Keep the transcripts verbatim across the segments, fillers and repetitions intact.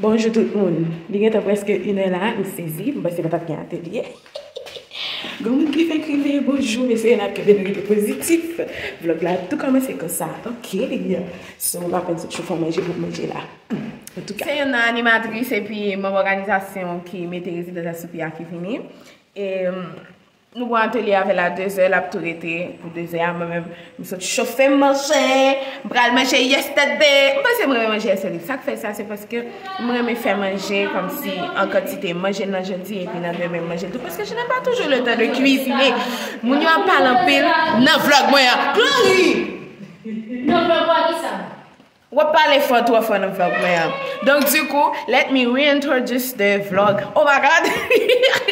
Bonjou tout moun. Li gentan prèske inè la, m sezi, m panse pa t ap gen atelye. Gen moun ki fèk rive, bonjou, mesye, n ap kenbe n rete pozitif. Vlòg la tou kòmanse konsa, ok? So, m ap sot chofe yon manje pou m manje la. Antouka. Se youn nan animatris epi manm òganizasyon ki mete rezidans asoupi a ki vini. E, Nou pran atelye avè l a dezè, l ap tou rete pou dezè a. Mwen menm, m sot chofe m manje, m pral manje yesterday. M panse m renmen manje yesterday. Sa k fè sa, se paske m renmen fè manje kòmsi an kantite. M manje l nan jodi, epi nan demen, m manje l tou. Paske je n'ai pas toujours le temps de cuisiner. Moun yo ap pale anpil nan vlòg mwen an. Glory! Nan vlòg mwen an, ki sa? W ap pale fò, twò fò nan vlòg mwen an. Donk, du coup, let me reintroduce the vlog. Oh my God!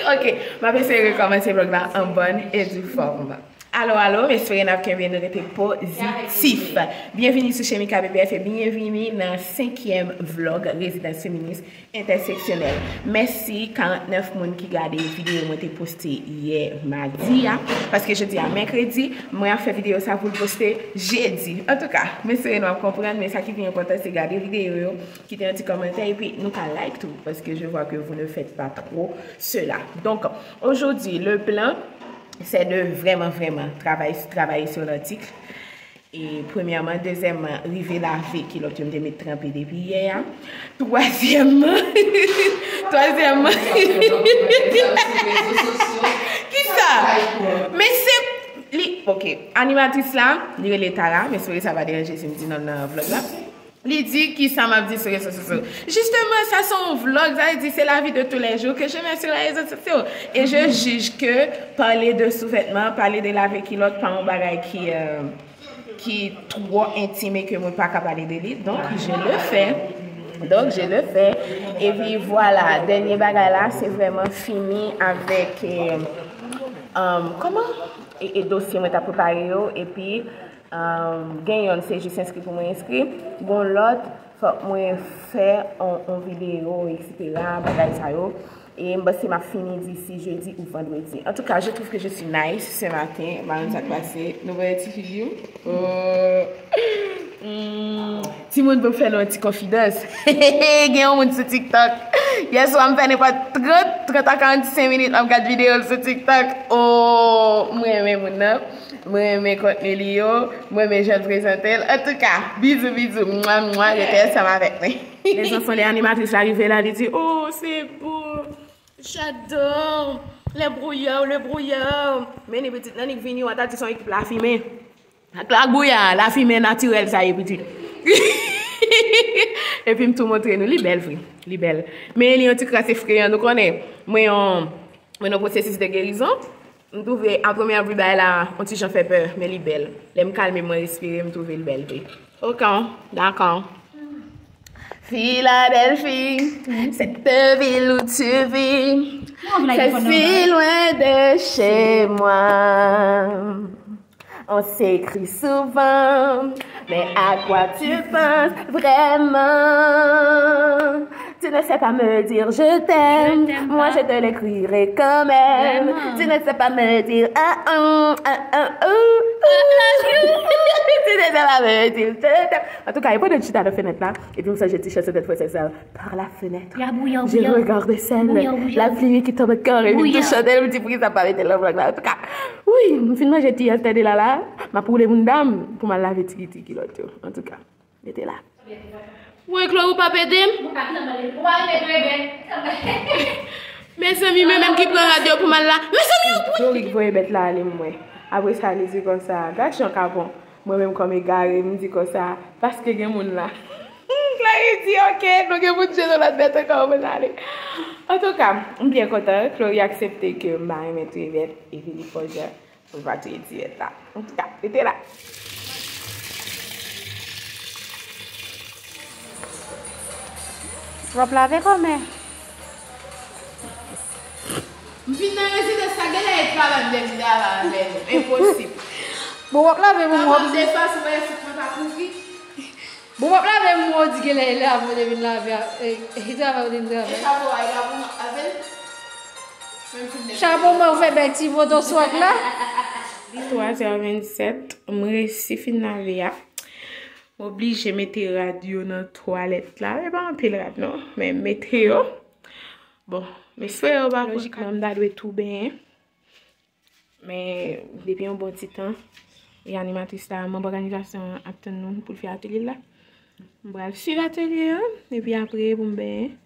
Ok, m ap eseye rekòmanse vlòg la an bòn e di fòm. Alo, alo, m espere n ap kenbe nou rete pozitif. Byenvini sou Chemika B B F e byenvini nan senkyèm vlòg Rezidans Feminis Entèseksyonèl. Mèsi karannèf moun ki gade videyo mwen te poste yè madi a, paske jodi a mèkredi, mwen ap fè videyo sa pou l poste jedi. Antouka, m espere nou ap konprann, men sa ki pi enpòtan, se gade videyo yo, kite yon ti kòmantè, epi nou ka like tou, paske je vois que vous ne faites pas trop cela. Donc, aujourd'hui, le plan, c'est de vraiment, vraiment travailler, travailler sur l'article. E premyèman, dezyèmman, rive lave kilòt yo m te met tranpe depi yè a. Twazyèmman, twazyèmman, kisa? Men se, li, ok, animatris la, li rele Tara, m espere sa pa deranje si m di non l nan vlòg la. Li di kisa m ap di sou rezo sosyo. Justement, ça c'est un vlog, ça veut dire c'est la vie de tous les jours que je mets sur les réseaux sociaux. Et je juge que parler de sous-vêtements, parler de laver kilòt, pa yon bagay ki, euh, ki twò entim e ke mwen pa ka pale de li. Donc, je le fais. Donc, je le fais. Epi, vwala, dènye bagay la, se vrèman fini avèk, euh, euh, kòman? E, e dosye mwen t ap prepare yo. Epi, euh, gen yonn, se jis enskri pou mwen enskri. Gon lòt, fòk mwen fè on, on videyo, et cetera, bagay sa yo. E m panse m ap fini disi jedi ou vandredi. Antouka, je trouve que je suis nice ce matin. M pa konn sa k pase. Nou wè ti figi m? Oh. Hmm. Timoun, pou m fè nou yon ti konfidans. Gen yon moun sou TikTok. Yèswa, m fè nenpòt trant, trant a karannsenk minit, m ap gad videyo l sou TikTok. Oh, m renmen moun nan. M renmen kontni li yo. M renmen jan l prezante l. Antouka, bizou, bizou. Mwa, mwa, rete ansanm avèk mwen. Les enfants, lè animatris la rive la, li di, oh, c'est beau. J'adore. Les brouillards, les brouillards. Men ni pitit nan, ni vini, w a ta di son ekip lafimen. Ak lagbouya, lafimen natirèl sa ye, pitit. Epi m tou montre nou, li bèl vre, li bèl. Men li yon ti kras efreyan, nou konnen. Mwen yon, mwen yon pwosesis de gerizon. M twouve a premyè vi bagay la, yon ti jan fè pè, men li bèl. Lè m kalme, mwen respire, m twouve l bèl vre. Ok, dakò. Philadelphie, cette ville où tu vis, c'est si loin de chez moi. On s'écrit souvent, mais à quoi tu penses vraiment? Tu ne sais pas me dire je t'aime, moi je te l'écrirai quand même. Tu ne sais pas me dire ah, ah, ah, ah, ah, ah. Tu ne sais pas me dire je t'aime. Antouka, e pandan m chita nan fenèt la, epi m sonje ti chan sou tèt fransèz la. Par la fenêtre, je regarde le ciel, la pluie qui tombe, kè m tou chante, m di, poukisa m pa mete l nan vlòg la? Antouka, wi, m fin manje ti yèstède la la, m ap woule bounda m pou m al lave ti, ti kilòt yo. Antouka, rete la. Mwen, Chloe, ou p ap ede m? Mezanmi, mwen menm ki pran rad yo pou m al la. Mezanmi, ou pran. Chloe voye bèt la ale, mwen. Apre sa, li di konsa, gad jan ka bon. Mwen menm kòm egare, m di konsa, paske gen moun la. Chloe di, ok, nou gen pou n jwenn yon lòt bèt ankò, mwen ale. Antouka, m byen kontan, Chloe aksepte ke m pa renmen touye bèt, epi li fè jan pou l pa touye ti bèt la. Antouka, rete la. W ap lave kòmè? M vin nan rezidans la, genlè e travay m te vin travay avè nou. Enposib. Bon, w ap lave pou mwen. Defa sou wè si mwen pa kouvri. Bon, w ap lave pou mwen, w di genlè e lave w te vin lave a, e, e travay w te vin travay. E chapo a, e pa pou mwen, avè l? Menm si m te Chapo mwen, ou fè bèl ti voto swag la. Twa zè vennsèt, m resi fin lave a. M oblije mete rad yo nan twalèt la. E pa anpil rad non, men m mete yo. Bon, m espere yo pa kont mwen, m ta dwe tou benyen. Men depi yon bon ti tan, e animatris la, manm òganizasyon an ap tann nou pou l fè atelye l la. M pral swiv atelye an, epi apre pou m benyen,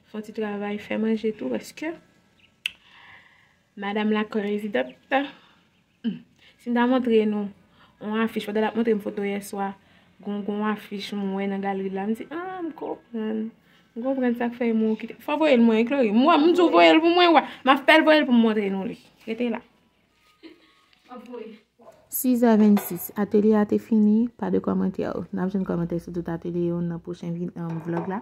fè yon ti travay, fè manje tou, paske madanm la prezidant. Hmm. Si m ta montre nou yon afich, pandan l ap montre m foto yèswa, gon, gon afich m wè nan galri la, m di, ah, m konprann. M konprann sa k fè m kite. Fò voye l mwen, Chloe. M wè, m di w voye l pou mwen, wè. M ap fè l voye l pou m montre nou li. Rete la. Sis è vennsis, atelye a te fini, pa de kòmantè. N ap jwenn kòmantè sou tout atelye yo nan pwochen vi-, um, vlog la.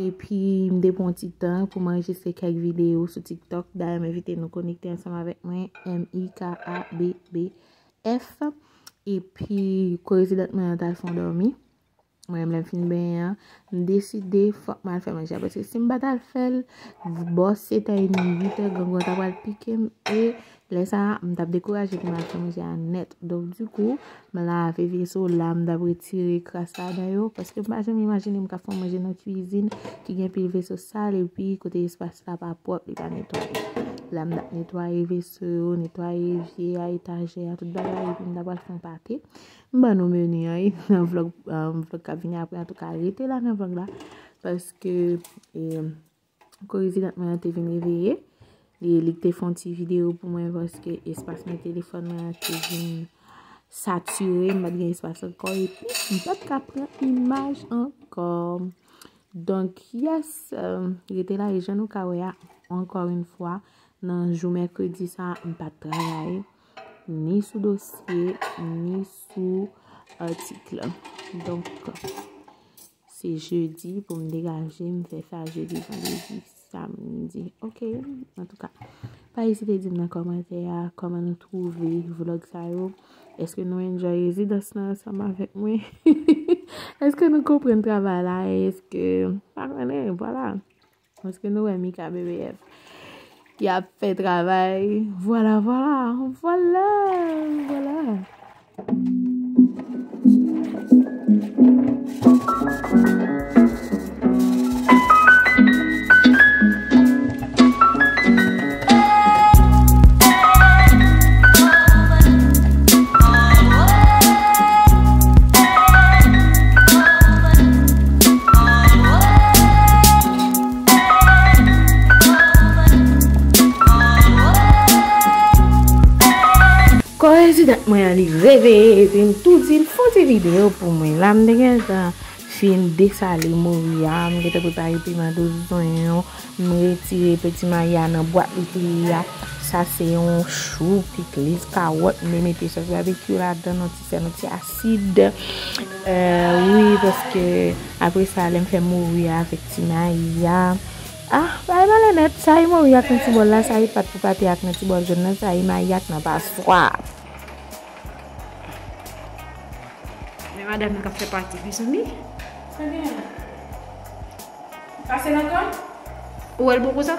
Epi, m te pran yon ti tan pou m anrejistre kèk videyo sou TikTok. Dayè, m envite nou konekte ansanm avèk mwen, M I K A B B F. Epi, korezidant mwen an t al fè yon dòmi. Mwen menm, lè m fin benyen an, m deside fòk m al fè manje a, paske si m pa t al fè l, bò sèt è edmi, uit è, grangou an ta pral pike m, e lè sa a, m t ap dekouraje pou m al fè manje a nèt. Donk, dikou, m lave veso la, m t ap retire kras ladan yo, paske m pa janm imajine m ka fè yon manje nan kwizin ki gen pil veso sal, epi kote espas la pa pwòp, li pa netwaye. La, m t ap netwaye veso yo, netwaye evye a, etajè a, tout bagay, epi m ta pral fè yon pate. M ban nou meni an, wi, nan vlog, um, vlog k ap vini apre. Antouka, rete la nan vlog la, paske, e, korezidant mwen an te vin reveye. Li, li te fè yon ti videyo pou mwen, paske espas mwen telefòn mwen an te vin satire, m pa t gen espas ankò, epi m pa t ka pran imaj ankò. Donk, yes, um, rete la, e jan nou ka wè a, ankò yon fwa, nan jou mèkredi sa, m pa t travay ni sou dosye, ni sou atik la. Donk, se jedi pou m degaje, m fè sa jedi, vandredi, samdi. Ok, antouka, pa ezite di m nan kòmantè a kòman nou twouve vlog sa yo. Èske nou enjoy rezidans lan ansanm avèk mwen? Èske nou konprann travay la? Èske, pa konnen, vwala. Paske nou wè Mika B B F. Y ap fè travay. Vwala, vwala, vwala, vwala. Korezidant mwen an, li reveye epi m tou di l fè yon ti videyo pou mwen. La, m te gentan fin desale mori a, m gentan prepare piman dous, zonyon, m retire peti mayi a nan bwat li te ye a. Sa se yon chou, pikliz, kawòt, m te mete sòs babekyou ladan, yon ti sèl, yon ti asid. Euh, wi, paske apre sa, lè m fè mori a avèk ti mayi a, ah, bagay male nèt, sa e mori ak nan ti bòl la, sa e pat pou pate ak nan ti bòl jòn nan, sa e mayi ak nan paswa. Men madanm nan k ap fè pati, mezanmi. Sa gen? Pase nan kò? Ou wè l bon konsa?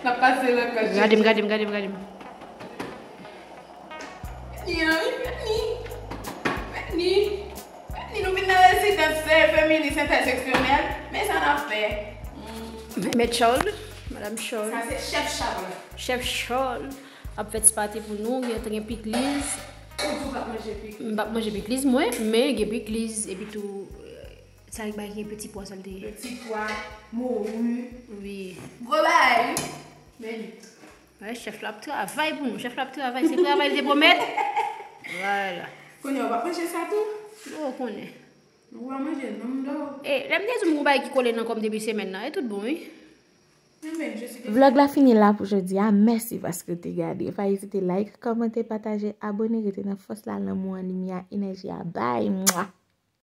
N ap pase nan kò. Gade m, gade m, gade m, gade m. Vini, Henry, vini. Vini. Vini, nou vin nan rezidans, eh, feminis entèseksyonèl. Men sa n ap fè. Mm. Mèt Charles, Madam Charles. Sa se chèf Charles. Chèf Charles ap fè ti pate pou nou, gen, gen pikliz. Ou di w p ap manje pikliz? M p ap manje pikliz, mwen, men gen pikliz, epi tou, euh, sa k bay gen peti pwa, sa l te ye. Peti pwa, mori. Wi. Gwo bagay, wi. Men li. Wè, chèf la ap travay pou nou. Chèf la ap travay. Se travay li te pwomèt. Vwala. Kounye a, w ap manje sa tou? Ou konnen. Ou a manje non, m do. E, lè m te di w m gon bagay ki kole nan kò m depi semèn nan, e tout bon, wi. Vlog la fini la pou jodi a. Mèsi paske w te gade. Pa ezite like, kòmante, pataje, abone, rete nan fòs la, lanmou an, limyè a, enèji a. Bye! Mwa!